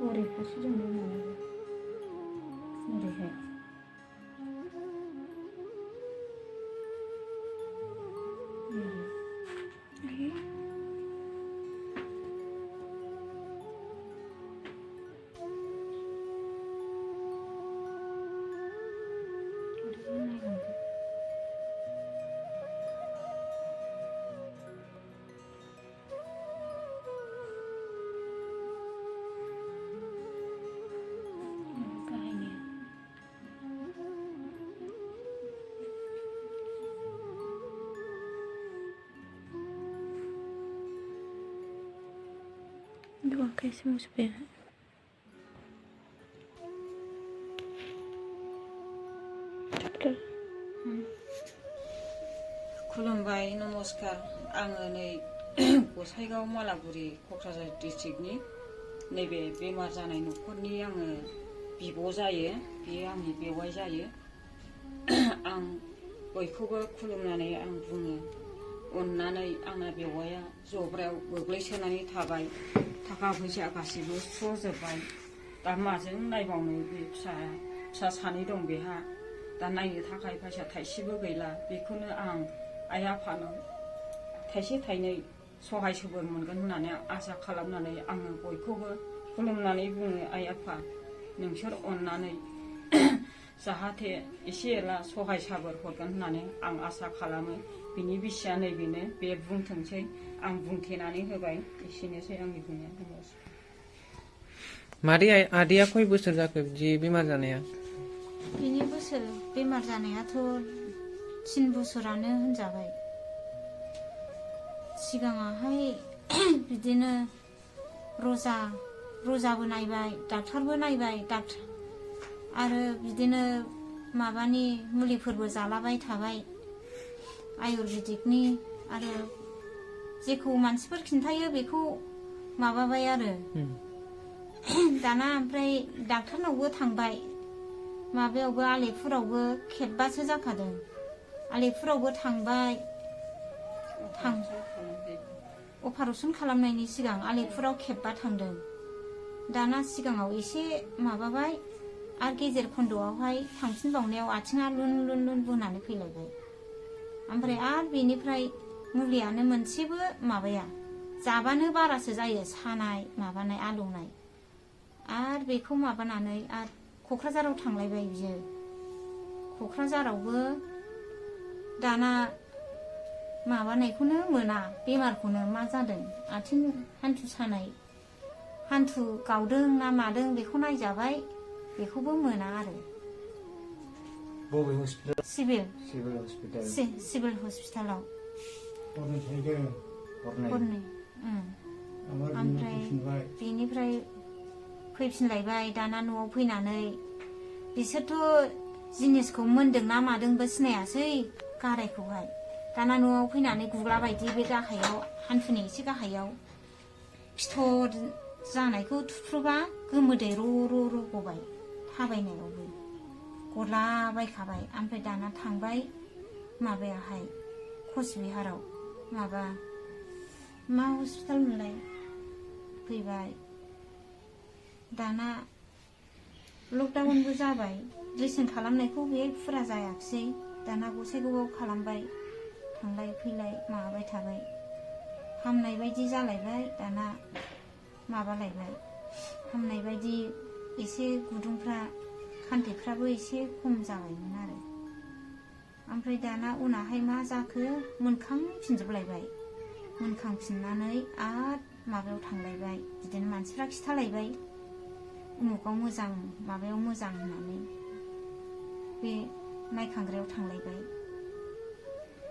ओरै फारसेजों माबायो ओरैहाय Dua कैसे मुझ पे है खुलुमबाय नमस्कार आङो नै गसाइगाव मालागुरि क'क्राझार डिस्ट्रिक्टनि नैबे बेमार जानाय न'खरनि आङो बिब' जायो बियो आंनि बेवाइ जायो आं बयखौबो खुलुमनानै आं बुङो अननानै आंना बेवाइया जब्रायाव गोग्लैसोनानै थाबाय थाखा फैसा गासिबो सुस्र'जोब्बाय दा माजों नायबावनो बे फिसा सानै दं बेहा दा नायनो थाखाय फैसा थाइसेबो गैला बेखौनो आं आइ आफानाव थाइसे थाइनै सहाय सोबोर मोनगोन होननानै आसा खालामनानै आङो बयखौबो खुलुमनानै बुङो आइ आफा नोंसोर अननानै जाहाथे एसे एला सहाय साबोर हरगोन होननानै आं आसा खालामो बिनि बिसिया नैबेनो बे बुंथोंसै आं बुंथेनानै होबाय एसेनोसै आंनि बुंनाया मादै आदैया खय बोसोर जाखो बिदि बेमार जानाया बिनि बोसोर बेमार जानायाथ' 3 बोसोरानो होनजाबाय सिगाङावहाय बिदिनो रजाबो नायबाय डाक्टारबो नायबाय आरो बिदिनो माबानि मुलिफोरबो जालाबाय थाबाय आयुर्वेदिकनि आरो जेखौ मानसिफोर खिन्थायो बेखौ माबाबाय आरो दाना ओमफ्राय डाक्टारनावबो थांबाय माबायावबो आलेफुरावबो खेबबासो जाखादों आलेफुरावबो थांबाय अपारेसन खालामनायनि सिगां आलेफुराव खेबबा थांदों दाना सिगाङाव एसे माबाबाय आरो गेजेर खन्द'आवहाय थांफिनबावनायाव आथिङा लुन लुन लुन बुनानै फैलायबाय ओमफ्राय आरो बेनिफ्राय मुलियानो मोनसेबो माबाया जाबानो बारासो जायो सानाय माबानाय आलौनाय आरो बेखौ माबानानै आरो क'क्राझाराव थांलायबाय बियो क'क्राझारावबो दाना माबानायखौनो मोना बेमारखौनो मा जादों आथिं हान्थु सानाय हान्थु गावदों ना मादों बेखौ नायजाबाय बेखौबो मोना आरो बबे हस्पिटाल सिभिल हस्पिटालाव हरनै ओमफ्राय बेनिफ्राय फैफिनलायबाय दाना न'आव फैनानै बिसोरथ' जिनिसखौ मोन्दों ना मादोंबो सिनायासै गारायखौहाय दाना न'आव फैनानै गुग्लाबायदि बे गाहायाव हान्थुनि एसे गाहायाव फिथर जानायखौ थुफ्रुबा गोमोदै र' गबाय थाबायनायावबो गलाबायखाबाय ओमफ्राय दाना थांबाय माबायाहाय कचबिहाराव माबा मा हस्पिटाल मोनलाय फैबाय दाना लकडाउनबो जाबाय ड्रेसिं खालामनायखौ बे फुरा जायाखिसै दाना गसाइगावआव खालामबाय थांलाय फैलाय माबाबाय थाबाय हामनाय बायदि जालायबाय दाना माबालायबाय हामनाय बायदि एसे गुदुंफ्रा खान्थिफ्राबो एसे खम जाबायमोन आरो ओमफ्राय दाना उनावहाय मा जाखो मोनखांफिनजोबलायबाय मोनखांफिननानै आरो माबायाव थांलायबाय बिदिनो मानसिफ्रा खिथालायबाय उमुगाव मोजां माबायाव मोजां होननानै बे नायखांग्रायाव थांलायबाय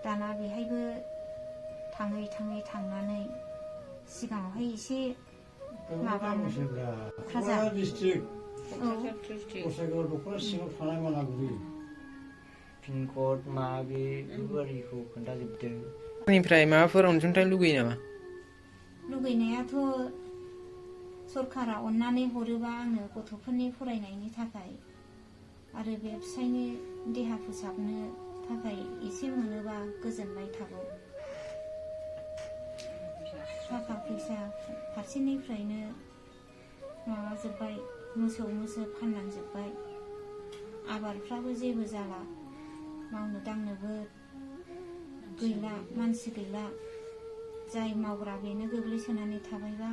दाना बेहायबो थाङै थांनानै सिगाङावहाय एसे माबामोन क'क्राझार डिस्ट्रिक्ट गसाइगाव दख'ना सिङाव थानाय मालागुरि पिनकड मा बेफोरबायदिखौ खोन्थाजोबदों आंनिफ्राय माबाफोर अनसुंथाइ लुगैयो नामा लुगैनायाथ' सरकारा अननानै हरोबा आंनो गथ'फोरनि फरायनायनि थाखाय आरो बे फिसायनि देहा फोसाबनो थाखाय एसे मोनोबा गोजोननाय थागौ थाखा फैसा फारसेनिफ्रायनो माबा जाजोब्बाय, मोसौ मैसो फानलांजोब्बाय, आबादफ्राबो जेबो जाला, मावनो दांनोबो गैला, मानसि गैला, जाय मावग्रा बेनो गोग्लैसोनानै थाबायबा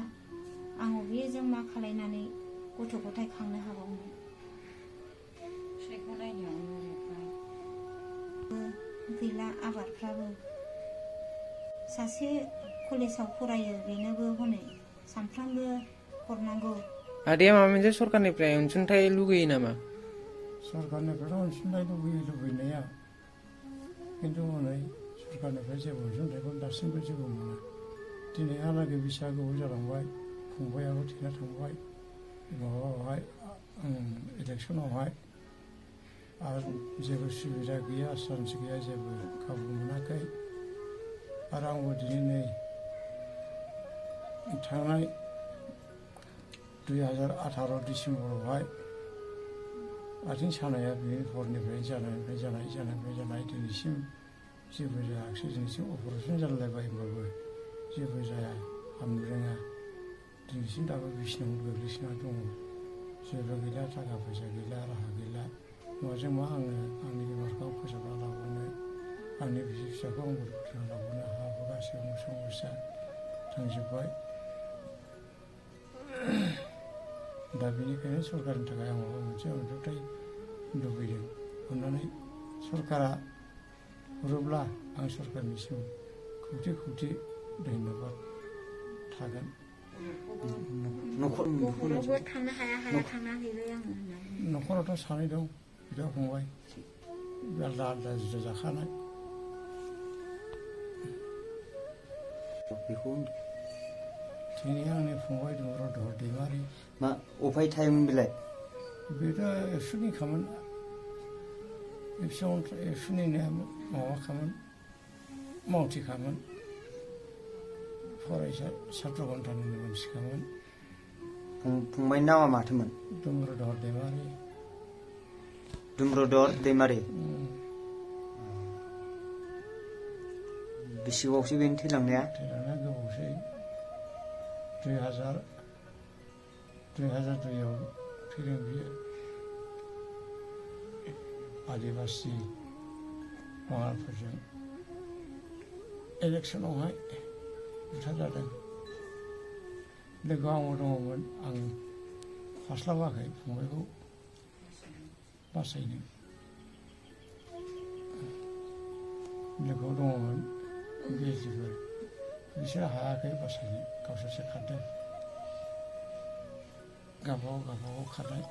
आं अबेजों मा खालायनानै गथ' गथाय खांनो हाबावनो। फिसाइखौ नायनायावनो ओरैफ्राय गैला, आबादफ्राबो सासे कलेजाव फरायो, बेनोबो हनै सानफ्रामबो हरनांगौ। आदाया माबा मोनसे सरकारनिफ्राय अनसुंथाइ लुगैयो नामा? सरकारनिफ्राय अनसुंथाइ लुबैयो लुबैनाया, खिन्थु हनै सरकारनिफ्राय जेबो अनसुंथाइखौ दासिमबो जेबो मोना। दिनैहालागै बेसेबा गोबाव जालांबाय, फंबायाबो थैना थांबाय माबायावहाय इलेक्सनावहाय, आरो जेबो सुबिदा गैया, चान्स गैया, जेबो खाबु मोनाखै। आरो आंबो दिनै नै थांनाय 2018 डिसेम्बरावहाय आथिं सानाया बे हरनिफ्राय जानाय दिनैसिम जेबो जायाखिसै। दिनैसिम अपारेसन जालायबाय होनबाबो जेबो जाया, हामनो रोङा। दिनैसिम दाबो बिसिनायाव गोग्लैसोना दङ। जेबो गैला, थाखा फैसा गैला, राहा गैला। माजों मा आङो आंनि बेमारखौ फोसाबना लाबोनो, आंनि बिसि फिसाखौ आंबो फोथांना लाबोनो, हाबो गासैबो मोसौ मोसा थांजोब्बाय। दा बेनिखायनो सरकारनि थाखाय आं माबा मोनसे अनसुंथाइ लुबैदों। अननानै सरकारा हरोब्ला आं सरकारनिसिम खौथि खौथि धन्यबाद थागोन। बहरावबो थांनो हाया थांना हैबाय आङो। न'खरावथ' सानै दं, बिदा फंबाय, आलदा आलदा जुदा जाखानाय। बेखौ दिनै आंनि फंबाय दं रधर दैमारि। मा अफाय थायोमोन बेलाय? बेथ' एबसुनिखामोन, एबसुनिनो माबाखामोन, मावथिखामोन, फरायसा सात्र घन्टानिनो मानसिखामोन। फंबायनि नामा माथोमोन? दुम्रधर दैमारि। दुम्रधर दैमारि। बेसे गोबावसै बेनि थैलांनाया? थैलांनाया गोबावसै। 2002आव थैदों बियो। आदिबासि बाङालफोरजों इलेक्सनावहाय बुथारजादों। लोगोआव आंबो दङमोन, आं हास्लाबाखै फंबायखौ बासायनो। लोगोआव दङमोन बिएसएफफोर, बिसोर हायाखै बासायनो, गावसोरसो खारदों। गावबागाव खारनाय।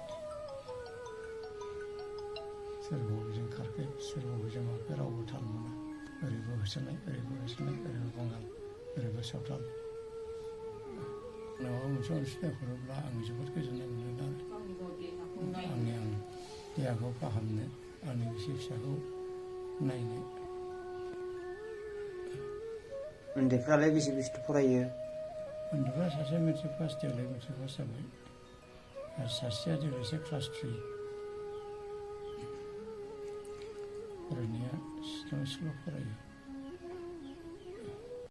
सोरबा बबेजों खारखो, सोरबा बबेजों माखो रावबो थाल मोना। ओरैबो होसोनाय, ओरैबो बाङाल, ओरैबो सावथाल। माबा मोनसे अनसुंथाइ हरोब्ला आं जोबोद गोजोननाय मोनगोन आरो आं देहाखौ फाहामनो, आंनि बिसि फिसाखौ नायनो। उन्दैफ्रालाय बेसे बेसे फरायो? उन्दैफ्रा सासे मेट्रिक पास, देग्लाय मेट्रिक पास जाबाय, आरो सासेया देग्लायसो क्लास 3। फरायनाया 6 स्कुलाव फरायो।